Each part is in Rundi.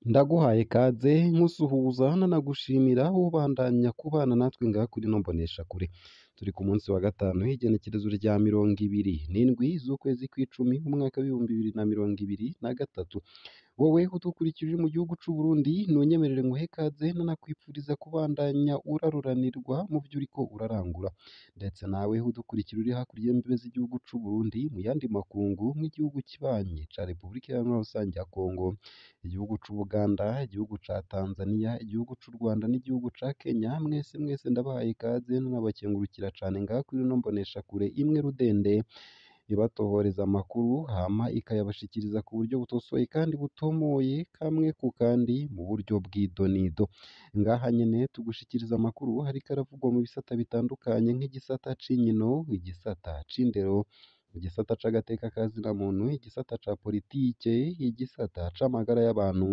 Ndaguhaye kaze nkusuhuza nanagushimira ubandanya kubana natwe ngaha kuri ino mboneshakure. Turi ku munsi wa gatanu w'igenekerezo rya 27 z'ukwezi kw'icumi umwaka w'2023. Wowe udukurikira uri mu gihugu c'u Burundi, ntunyemerere nguhe ikaze nanakwipfuriza kubandanya uraruranirwa mu vyo uriko urarangura. Ndetse nawe udukurikira uri hakurya y'imbibe z'igihugu c'u Burundi, mu yandi makungu nk'igihugu kibanyi ca Repubulika Iharanira Rusangi ya Kongo, igihugu c'Ubuganda, igihugu ca Tanzania, igihugu c'u Rwanda n'igihugu ca Kenya, mwese mwese ndabahaye ikaze nanabakengurukira cane ngaha kuri ino mboneshakure imwe rudende ibatohoreza amakuru hama ikayabashikiriza ku buryo butosoye kandi butomoye kamwe ku kandi mu buryo bw'idonido. Ngaha nyene tugushikiriza amakuru hariko aravugwa mu bisata bitandukanye nk'igisata c'inkino, igisata c'indero, igisata c'agateka ka zina muntu, igisata ca politike, igisata c'amagara y'abantu,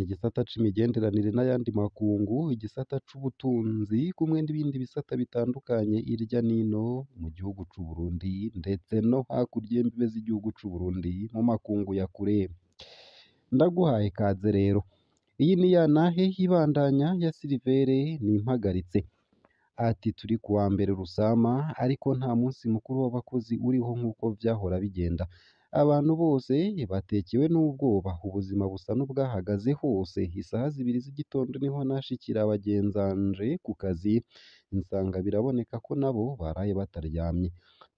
igisata c'imigenderanire n'ayandi makungu, igisata c'ubutunzi kumwe n'ibindi bisata bitandukanye irya nino mu gihugu c'u Burundi ndetse no hakurya y'imbibe z'igihugu c'u Burundi mu makungu ya kure. Ndaguhaye ikaze rero. Iyi ni ya ntahe ibandanya ya Silivere Nimpagaritse. Ati turi kuwa mbere Rusama ariko nta munsi mukuru w'abakozi uriho nk'uko vyahora bigenda. Abantu bose batekewe n'ubwoba, ubuzima busa n'ubwahagaze hose. Isaha 2 z'igitondo niho nashikira bagenzanje ku kazi, nsanga biraboneka ko nabo baraye bataryamye.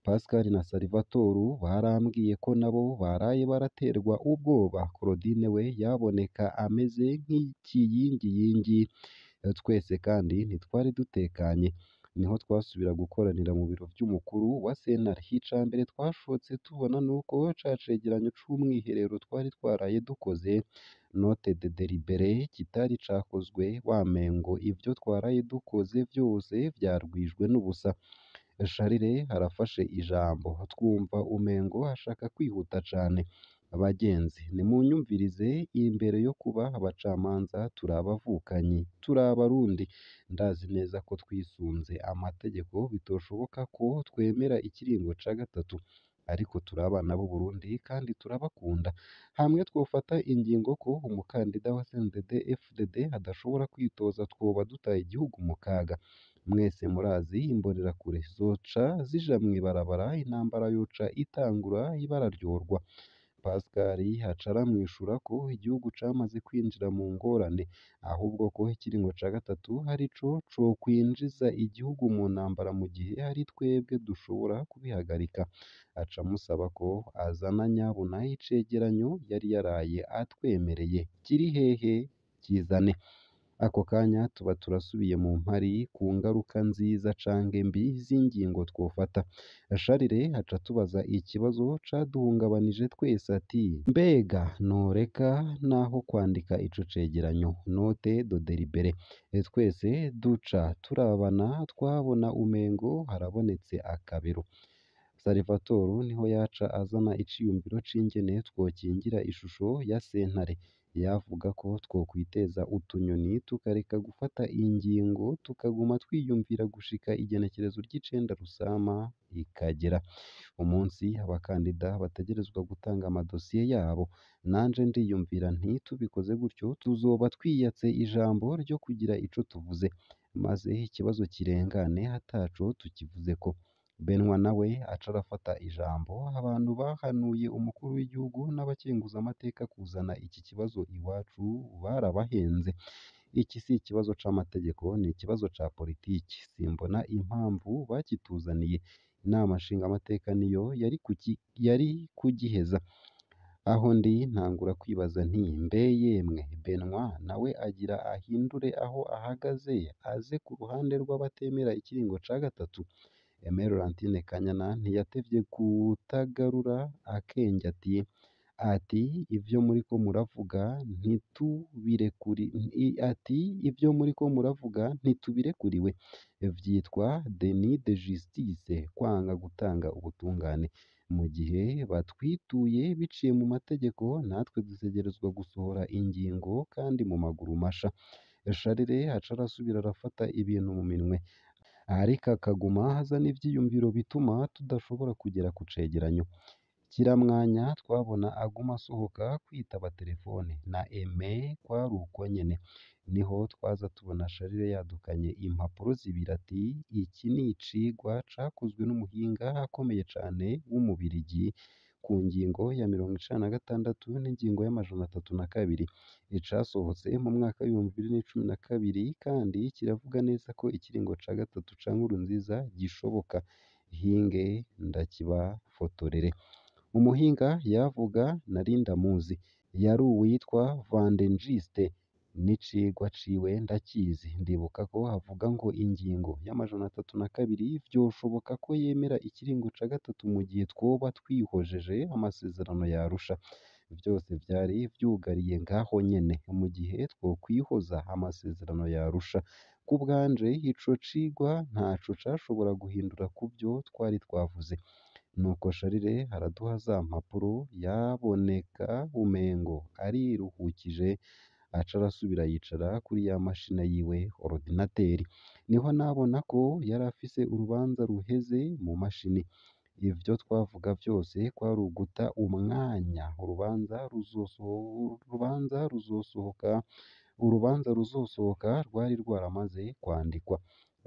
Pascal na Salvatore barambwiye ko nabo baraye baraterwa ubwoba. Claudine we yaboneka ameze nk'ikiyingiyingi. Twese kandi ntitwari dutekanye. Niho twasubira gukoranira mu biro vy'umukuru wa sentare. Icambere twashotse tubona nuko ca cegeranyo c'umwiherero twari twaraye dukoze, note de délibéré, kitari cakozwe, wamengo ivyo twaraye dukoze vyose vyarwijwe n'ubusa. Charles arafashe ijambo, twumva umengo ashaka kwihuta cane. Bagenzi nimunyumvirize, imbere yo kuba abacamanza turi abavukanyi, turi abarundi. Ndazi neza ko twisunze amategeko bitoshoboka ko twemera ikiringo ca gatatu, ariko turi abana b'u Burundi kandi turabakunda. Hamwe twofata ingingo ko umukandida wa CNDD FDD adashobora kwitoza twoba dutaye igihugu mu kaga. Mwese murazi imbonerakure zoca zija mw'ibarabara, intambara yoca itangura ibararyorwa. Pascal aca aramwishura ko igihugu camaze kwinjira mu ngorane, ahubwo ko ikiringo ca gatatu arico cokwinjiza igihugu mu ntambara mu gihe ari twebwe dushobora kubihagarika. Aca amusaba ko azana nyabuna icegeranyo yari yaraye atwemereye. Kiri hehe? Kizane. Ako kanya tuba turasubiye mu mpari ku ngaruka nziza canke mbi z'ingingo twofata. Charles aca atubaza ikibazo caduhungabanije twese ati mbega noreka naho kwandika ico cegeranyo note de délibéré. Twese duca turabana twabona umengo harabonetse akabero. Salvatore niho yaca azana iciyumviro c'ingene twokingira ishusho ya sentare. Yavuga ko twokwiteza utunyoni tukareka gufata ingingo tukaguma twiyumvira gushika igenekerezo ry'icenda Rusama ikagera. Umunsi abakandida bategerezwa gutanga amadosiye yabo. Nanje ndiyumvira nti tubikoze gutyo tuzoba twiyatse ijambo ryo kugira ico tuvuze, maze ikibazo kirengane ataco tukivuzeko. Benwa nawe aca arafata ijambo, abantu bahanuye umukuru w'igihugu n'abakenguzamateka kuzana iki kibazo iwacu barabahenze. Iki si ikibazo c'amategeko, ni ikibazo ca politiki. Simbona impamvu bakituzaniye. Inama nshingamateka niyo yari kugiheza. Aho ndi ntangura kwibaza nti mbe yemwe Benwa nawe agira ahindure aho ahagaze aze ku ruhande rw'abatemera ikiringo ca gatatu. Aimée Laurentine Kanyana ntiyatevye kutagarura akenge ati ivyo muriko muravuga ntitubirekuri ati ivyo muriko muravuga ntitubirekuriwe, vyitwa déni de justice, kwanga gutanga ubutungane. Mu gihe batwituye biciye mu mategeko natwe dutegerezwa gusohora ingingo kandi mu maguru masha. Charles aca arasubira arafata ibintu mu minwe, ariko akaguma azana ivyiyumviro bituma tudashobora kugera ku cegeranyo. Kiramwanya twabona aguma asohoka kwitaba telefone, na Aime kwari uko nyene. Niho twaza tubona Charles yadukanye impapuro zibiri ati iki ni icigwa cakozwe n'umuhinga akomeye cane w'umubirigi ku ngingo ya 96 n'ingingo y'302, icasohotse mu mwaka w'2012, kandi kiravuga neza ko ikiringo ca gatatu ca Nkurunziza gishoboka. Hinge ndakibafotorere. Umuhinga yavuga nari ndamuzi, yari uwitwa Vandengiste, n'icigwa ciwe ndakizi. Ndibuka ko avuga ngo ingingo y'302 vyoshoboka ko yemera ikiringo ca gatatu mu gihe twoba twihojeje amasezerano ya Arusha. Vyose vyari vyugariye ngaho nyene mu gihe twokwihoza amasezerano ya Arusha. Ku bwanje ico cigwa ntaco cashobora guhindura kuvyo twari twavuze. Nuko Charles araduha za mpapuro, yaboneka umengo ariruhukije, aca arasubira yicara kuri ya mashini yiwe ordinateri. Niho nabona ko yari afise urubanza ruheze mu mashini. Ivyo twavuga vyose kwari uguta umwanya. Urubanza ruzosohoka rwari rwaramaze kwandikwa.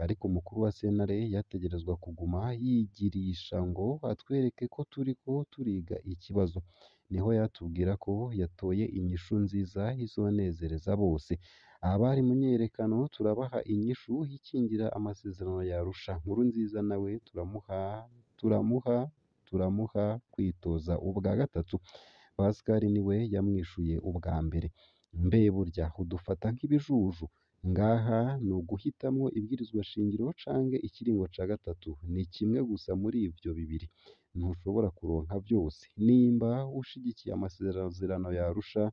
Ariko umukuru wa sentare yategerezwa kuguma yigirisha ngo atwereke ko turiko turiga ikibazo. Niho yatubwira ko yatoye inyishu nziza izonezereza bose. Abari mu myiyerekano turabaha inyishu ikingira amasezerano ya Arusha. Nkurunziza nawe turamuha kwitoza ubwa gatatu. Pascal niwe yamwishuye ubwa mbere. Mbe burya udufata nk'ibijuju? Ngaha ni uguhitamwo ibwirizwa shingiro canke ikiringo ca gatatu, ni kimwe gusa muri ivyo bibiri. Ntushobora kuronka vyose. Nimba ushigikiye amasezerano ya Arusha,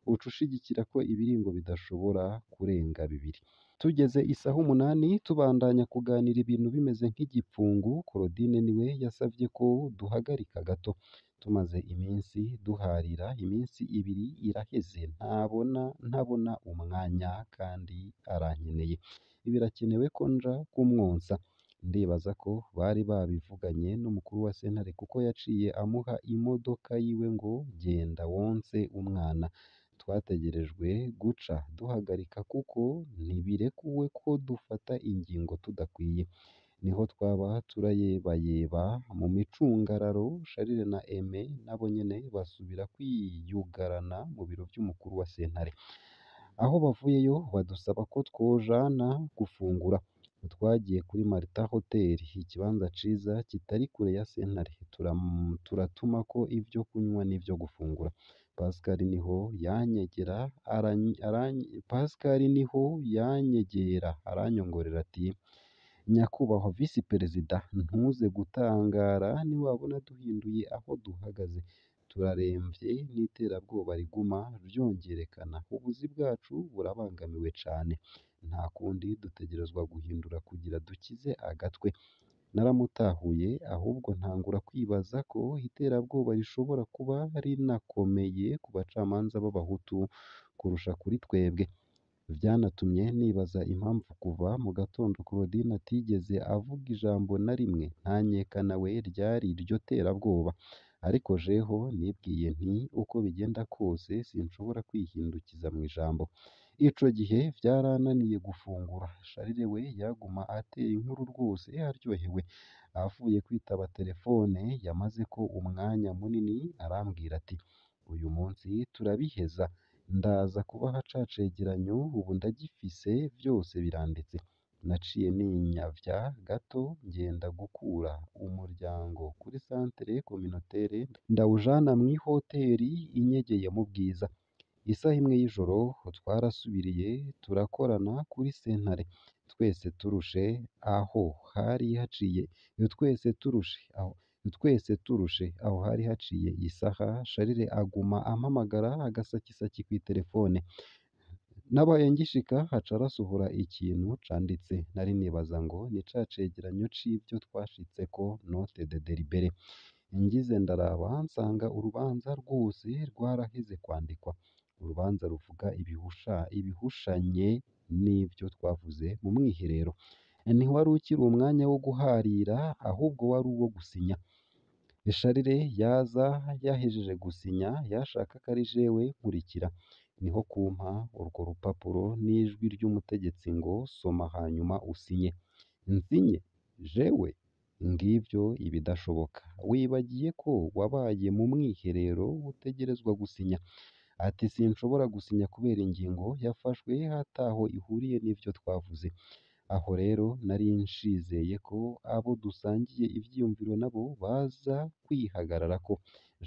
uca ushigikira ko ibiringo bidashobora kurenga bibiri. Tugeze isaha 8 tubandanya kuganira ibintu bimeze nk'igipfungu. Claudine niwe yasavye ko duhagarika gato. Tumaze iminsi duharira, iminsi ibiri iraheze ntabona umwanya kandi arankeneye. Birakenewe ko nja kumwonsa. Ndibaza ko bari babivuganye n'umukuru wa sentare kuko yaciye amuha imodoka yiwe ngo genda wonse umwana. Twategerejwe guca duhagarika kuko ntibirekuwe ko dufata ingingo tudakwiye. Niho twaba turayebayeba mu micungararo, Charles na Aime nabo nyene basubira kwiyugarana mu biro vy'umukuru wa sentare. Aho bavuyeyo badusaba ko twojana gufungura. Twagiye kuri Marta Hotel, ikibanza ciza kitari kure ya sentare. Turatumako ivyo kunywa n'ivyo gufungura. Pascal niho yanyegera aranyongorera ati nyakubahwa visi perezida, ntuze gutangara niwabona duhinduye aho duhagaze. Turaremvye n'iterabwoba riguma ryongerekana. Ubuzi bwacu burabangamiwe cane. Nta kundi dutegerezwa guhindura kugira dukize agatwe. Naramutahuye, ahubwo ntangura kwibaza ko iterabwoba rishobora kuba rinakomeye ku bacamanza b'abahutu kurusha kuri twebwe. Vyanatumye nibaza impamvu kuva mu gatondo Claudine atigeze avuga ijambo na rimwe, ntankeka nawe ryari iryo terabwoba. Ariko jeho nibwiye nti uko bigenda kose sinshobora kwihindukiza mw'ijambo. Ico gihe vyarananiye gufungura. Charles we yaguma atera inkuru rwose aryohewe. Avuye kwitaba telefone yamazeko umwanya munini arambwira ati uyu munsi turabiheza, ndaza kubaha ca cegeranyo ubu ndagifise vyose biranditse. Naciye ninyavya gato ngenda gukura umuryango kuri centre communautaire ndawujana mw'ihoteri inyegeye mu Bwiza. Isaha 1 y'ijoro twarasubiriye turakorana kuri sentare. Twese turushe aho hari haciye twese turushe aho hari haciye isaha. Charles aguma ampamagara agasakisaki kw'iterefone. Nabaye ngishika aca arasohora ikintu canditse. Nari nibaza ngo ni ca cegeranyo c'ivyo twashitseko, note de délibéré. Ngize ndaraba nsanga urubanza rwose rwaraheze kwandikwa. Urubanza ruvuga ibihushanye n'ivyo twavuze mu mwiherero. Ntiwari ukiri umwanya wo guharira, ahubwo wari uwo gusinya. Sharire yaza yahejeje gusinya, yashaka ko ari jewe nkurikira. Niho kumpa urwo rupapuro n'ijwi ry'umutegetsi ngo soma hanyuma usinye. Nsinye? Jewe? Ngivyo ibidashoboka. Wibagiye ko wabaye mu mwiherero utegerezwa gusinya. Ati sinshobora gusinya kubera ingingo yafashwe ataho ihuriye n'ivyo twavuze. Aho rero nari nshizeye ko abo dusangiye ivyiyumviro nabo baza kwihagararako.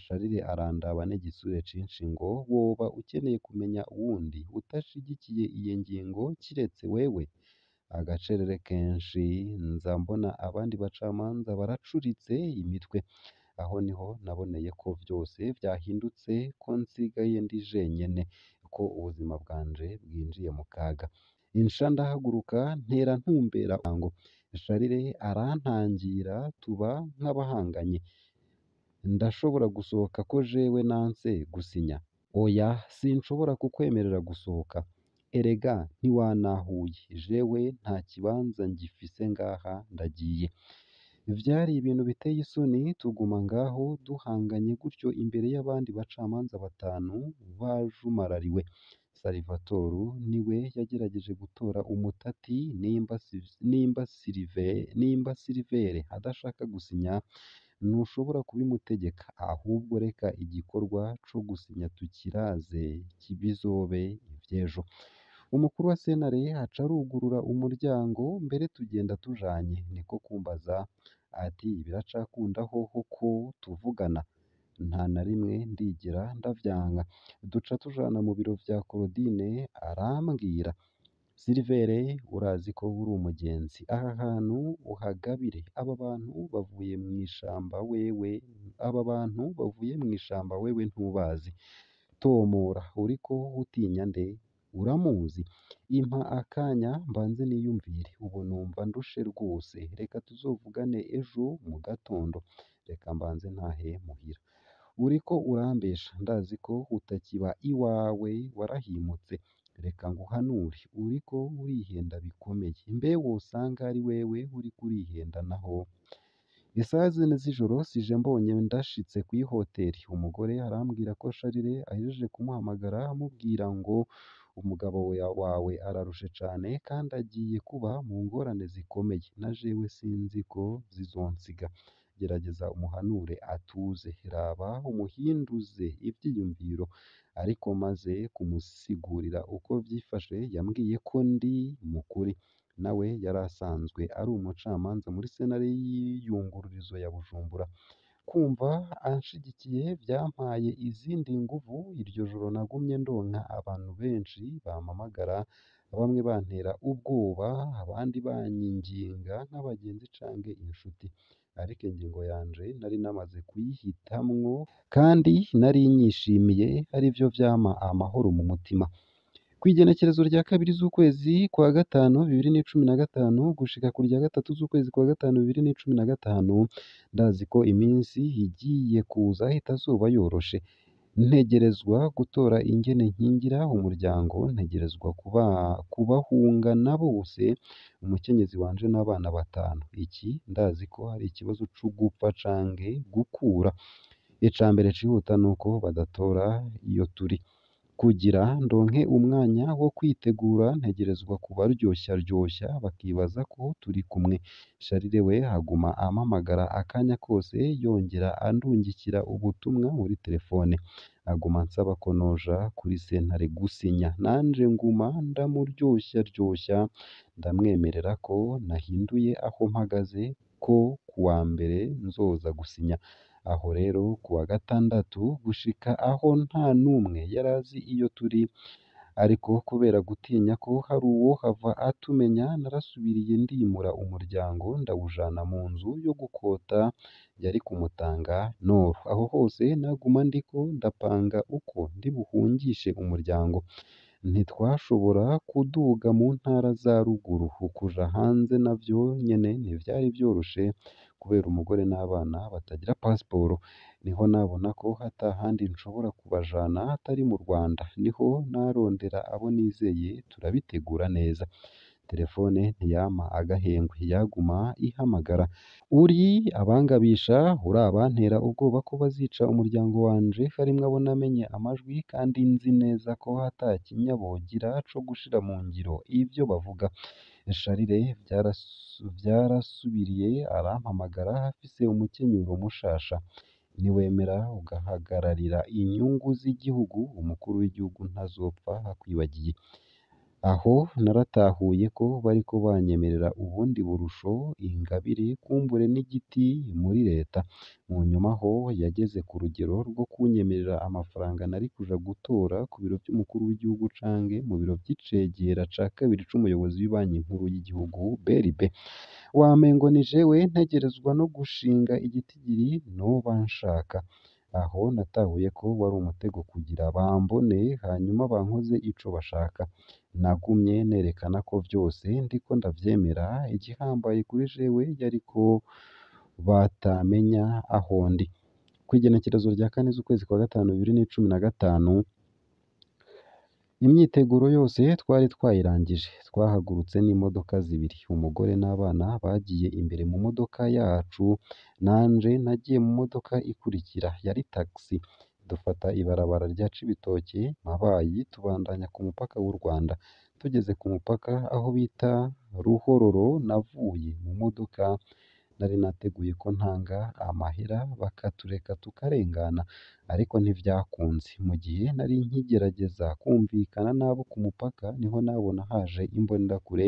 Sharire arandaba n'igitsure cinshi ngo woba ukeneye kumenya uwundi utashigikiye iyi ngingo kiretse wewe? Agacerere kenshi nza mbona abandi bacamanza baracuritse imitwe. Aho niho naboneye ko vyose vyahindutse, ko nsigaye ndi jenyene, ko ubuzima bwanje bwinjiye mu kaga. Insha ndahaguruka ntera ntumbera ngo Sharire arantangira tuba nk'abahanganye. Ndashobora gusohoka ko jewe nanse gusinya? Oya, sinshobora kukwemerera gusohoka. Erega ntiwanahuye, jewe nta kibanza ngifise ngaha ndagiye. Vyari ibintu biteye isoni, tuguma ngaho duhanganye gutyo imbere y'abandi bacamanza batanu bajumarariwe. Salvatore niwe yagerageje gutora umutati nimba Silivere adashaka gusinya ntushobora kubimutegeka, ahubwo reka igikorwa co gusinya tukiraze bizobe ivy'ejo. Umukuru wa sentare aca arugurura umuryango mbere tugenda tujanye, niko kumbaza ati biracakunda hoho ko tuvugana? Nta na rimwe ndigera ndavyanka. Duca tujana mu biro vya Claudine arambwira Silivere urazi ko uri umugenzi, aha hantu uhagabire, aba bantu bavuye mw'ishamba wewe, aba bantu bavuye mw'ishamba wewe ntubazi. Tomora uriko utinya nde? Uramuzi? Impa akanya mbanze niyumvire, ubu numva ndushe rwose, reka tuzovugane ejo mu gatondo, reka mbanze ntahe muhira. Uriko urambesha, ndazi ko utakiba iwawe warahimutse, reka nguhanure, uriko urihenda bikomeye, mbe wosanga ari wewe uriko urihenda naho? Isaha zine z'ijoro sije mbonye ndashitse kw'ihoteri, umugore arambwira ko Sharire ahejeje kumuhamagara amubwira ngo umugabo wawe ararushe cane kandi agiye kuba mu ngorane zikomeye, na jewe sinzi ko zizonsiga. Gerageza umuhanure atuze, raba umuhinduze ivyiyumviro. Ariko maze kumusigurira uko vyifashe yambwiye ko ndi mukuri. Nawe yari asanzwe ari umucamanza muri sentare y'iyungururizo ya Bujumbura. Kumva anshigikiye vyampaye izindi nguvu. Iryo joro nagumye ndonka abantu benshi bampamagara, bamwe bantera ubwoba, abandi banyinginga nk'abagenzi canke inshuti. Ariko ingingo yanje nari namaze kuyihitamwo kandi nari nyishimiye, arivyo vyampa amahoro mu mutima. Kw'igenekerezo rya 2 z'ukwezi kwa gatanu 2015 gushika ku rya 3 z'ukwezi kwa gatanu 2015, ndazi ko iminsi igiye kuza itazoba yoroshe. Ntegerezwa gutora ingene nkingira umuryango, ntegerezwa kubahungana bose, umukenyezi wanje n'abana batanu. Iki ndazi ko ari ikibazo c'ugupfa canke gukura. Ica mbere cihuta nuko badatora iyo turi. Kugira ndonke umwanya wo kwitegura, ntegerezwa kubaryosharyoshya bakibaza ko turi kumwe. Sharire we aguma ampamagara akanya kose, yongera andungikira ubutumwa muri telefone. Aguma ansaba ko noja kuri sentare gusinya, nanje nguma ndamuryosharyoshya, ndamwemerera ko nahinduye aho mpagaze, ko kuwa mbere nzoza gusinya. Aho rero kuwa gatandatu gushika aho nta n'umwe yarazi iyo turi, ariko kubera gutinya ko hari uwohava atumenya, narasubiriye ndimura umuryango ndawujana mu nzu yo gukota yari ku Mutanga Nord. Aho hose naguma ndiko ndapanga uko ndibuhungishe umuryango. Ntitwashobora kuduga mu ntara za ruguru, ukuja hanze navyo nyene ntivyari vyoroshe kubera umugore n'abana batagira pasiporo. Niho nabona ko ata handi nshobora kubajana hatari mu Rwanda, niho narondera abo nizeye turabitegura neza. Telefone ntiyampa agahengwe, yaguma ihamagara. Uri abangabisha, uri abantera ubwoba ko bazica umuryango wanje, harimwo abo namenye amajwi kandi nzi neza ko ata kinya bogira co gushira mu ngiro ivyo bavuga. Charles vyarasubiriye arampamagara afise umukenyuro mushasha. Niwemera ugahagararira inyungu z'igihugu, umukuru w'igihugu ntazopfa akwibagiye. Aho naratahuye ko bariko banyemerera ubundi burusho, ingabire, kumbure n'igiti muri leta. Mu nyuma ho yageze ku rugero rwo kunyemerera amafaranga nari kuja gutora ku biro vy'umukuru w'igihugu canke mu biro vy'icegera ca kabiri c'umuyobozi w'ibanki nkuru y'igihugu BRB. Wamengo ni jewe ntegerezwa no gushinga igitigiri noba nshaka. Aho natahuye ko wari umutego kugira bambone hanyuma bankoze ico bashaka. Nagumye nerekana ko vyose ndiko ndavyemera, igihambaye kuri jewe yariko batamenya aho ndi. Kw'igenekerezo rya 4 z'ukwezi kwa gatanu 2015, imyiteguro yose twari twayirangije. Twahagurutse n'imodoka zibiri, umugore n'abana bagiye imbere mu modoka yacu, nanje nagiye mu modoka ikurikira yari taxi. Dufata ibarabara rya Cibitoke Mabayi tubandanya ku mupaka w'u Rwanda. Tugeze ku mupaka aho bita Ruhororo, navuye mu modoka nari nateguye ko ntanga amahera bakatureka tukarengana, ariko ntivyakunze. Mu gihe nari nkigerageza kumvikana n'abo ku mupaka, niho nabona haje imbonerakure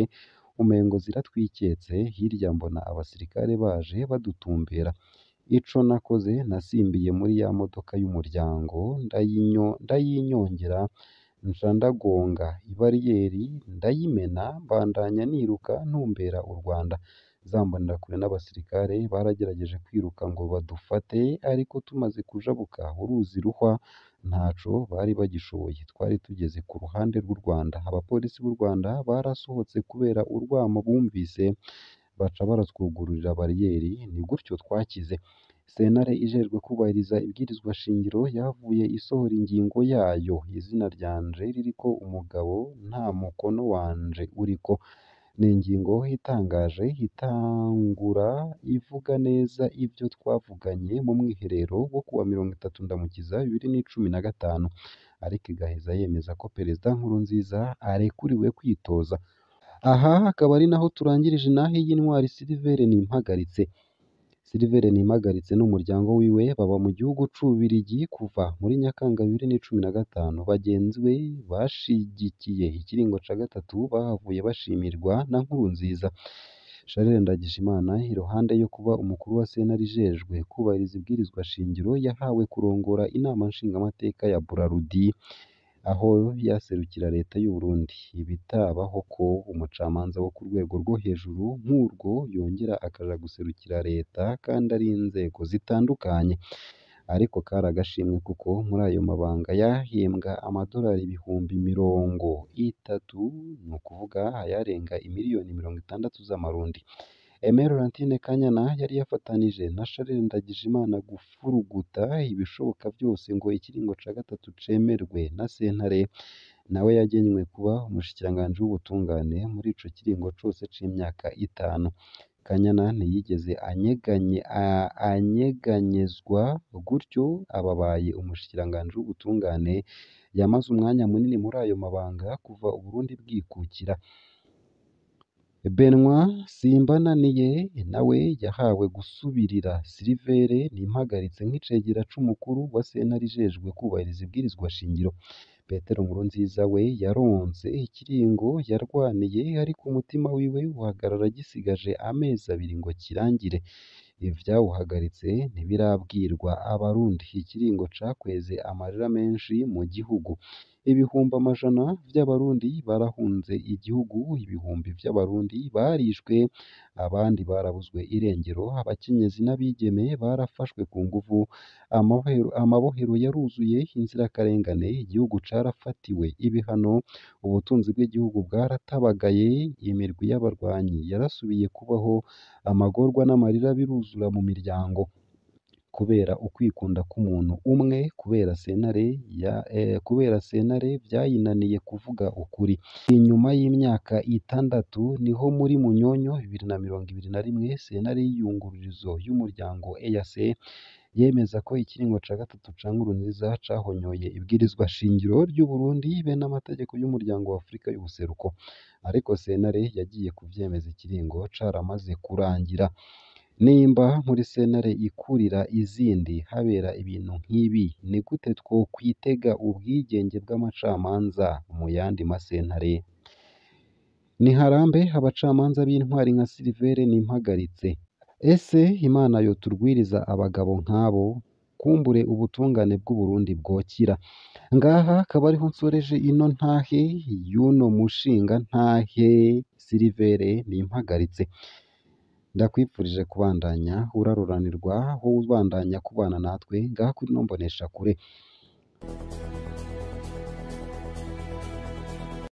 umengo ziratwiketse, hirya mbona abasirikare baje badutumbera. Ico nakoze nasimbiye muri ya modoka y'umuryango ndayinyongera, nca ndagonga ibariyeri ndayimena, mbandanya niruka ntumbera u Rwanda. Za mbonerakure n'abasirikare baragerageje kwiruka ngo badufate, ariko tumaze kujabuka uruzi Ruhwa ntaco bari bagishoboye. Twari tugeze ku ruhande rw'u Rwanda. Abapolisi b'u Rwanda barasohotse kubera urwamo bumvise, baca baratwugururira bariyeri, ni gutyo twakize. Sentare ijejwe kubahiriza ibwirizwa shingiro yahavuye isohora ingingo yayo, izina ryanje ririko umugabo nta mukono wanje uriko. Ni ingingo itangaje itangura ivuga neza ivyo twavuganye mu mwiherero wo kuwa 30 Ndamukiza 2015, ariko igaheza yemeza ko Perezida Nkurunziza arekuriwe kwitoza. Aha akaba ari naho turangirije inahe y'intwari Sylvere Nimpagaritse. Sylvere Nimpagaritse n'umuryango wiwe baba mu gihugu c'Ububirigi kuva muri Nyakanga 2015. Bagenzi be bashigikiye ikiringo ca gatatu bahavuye bashimirwa na Nkurunziza. Charles Ndagijimana iruhande yo kuba umukuru wa sentare ijejwe kubahiriza ibwirizwa shingiro, yahawe kurongora inama nshingamateka ya Burarudi aho yaserukira leta y'u Burundi. Ibitabaho ko umucamanza wo ku rwego rwo hejuru nk'urwo yongera akaja guserukira leta kandi ari inzego zitandukanye. Ariko kari agashimwe kuko muri ayo mabanga yahembwa amadolari 30,000, ni ukuvuga ayarenga imiliyoni 60 z'amarundi. Aimée Laurentine Kanyana yari yafatanije na Charles Ndagijimana gufuruguta ibishoboka vyose ngo ikiringo ca gatatu cemerwe na sentare, nawe yagenywe kuba umushikiranganji w'ubutungane muri ico kiringo cose c'imyaka 5. Kanyana ntiyigeze anyeganyezwa gutyo ababaye umushikiranganji w'ubutungane yamaze umwanya munini muri ayo mabanga kuva Uburundi bwikukira. Benoit Simbananiye nawe yahawe gusubirira Sylvere Nimpagaritse nk'icegera c'umukuru wa sentare ijejwe kubahiriza ibwirizwa shingiro. Petero Nkurunziza we yaronse ikiringo yarwaniye, ariko umutima wiwe uhagarara gisigaje amezi abiri ngo kirangire. Ivyawuhagaritse ntibirabwirwa abarundi. Ikiringo cakweze amarira menshi mu gihugu. Ibihumbi amajana vy'abarundi barahunze igihugu, ibihumbi vy'abarundi barishwe, abandi barabuzwe irengero, abakenyezi n'abigeme barafashwe ku nguvu, amabohero yaruzuye inzirakarengane, igihugu carafatiwe ibihano, ubutunzi bw'igihugu bwaratabagaye, imirwi y'abarwanyi yarasubiye kubaho, amagorwa n'amarira biruzura mu miryango. kubera ukwikunda k'umuntu umwe, kubera sentare ya kubera sentare vyayinaniye kuvuga ukuri. Inyuma y'imyaka 6 niho muri Munyonyo 2021 sentare y'iyungururizo y'umuryango EAC yemeza ko ikiringo ca gatatu ca Nkurunziza cahonyoye ibwirizwa shingiro ry'u Burundi be n'amategeko y'umuryango wa Afrika y'ubuseruko, ariko sentare yagiye kuvyemeza ikiringo caramaze kurangira. Nimba muri sentare ikurira izindi habera ibintu nk'ibi, ni gute twokwitega ubwigenge bw'abacamanza mu yandi masentare? Niharambe abacamanza b'intwari nka Silivere Nimpagaritse. Ese Imana yoturwiriza abagabo nk'abo? Kumbure ubutungane bw'Uburundi bwokira. Ngaha akaba ariho nsoreje ino ntahe y'uno mushinga ntahe Silivere Nimpagaritse. Ndakwifurije kubandanya uraruranirwa, wowe ubandanya kubana natwe ngaha kuri ino mboneshakure.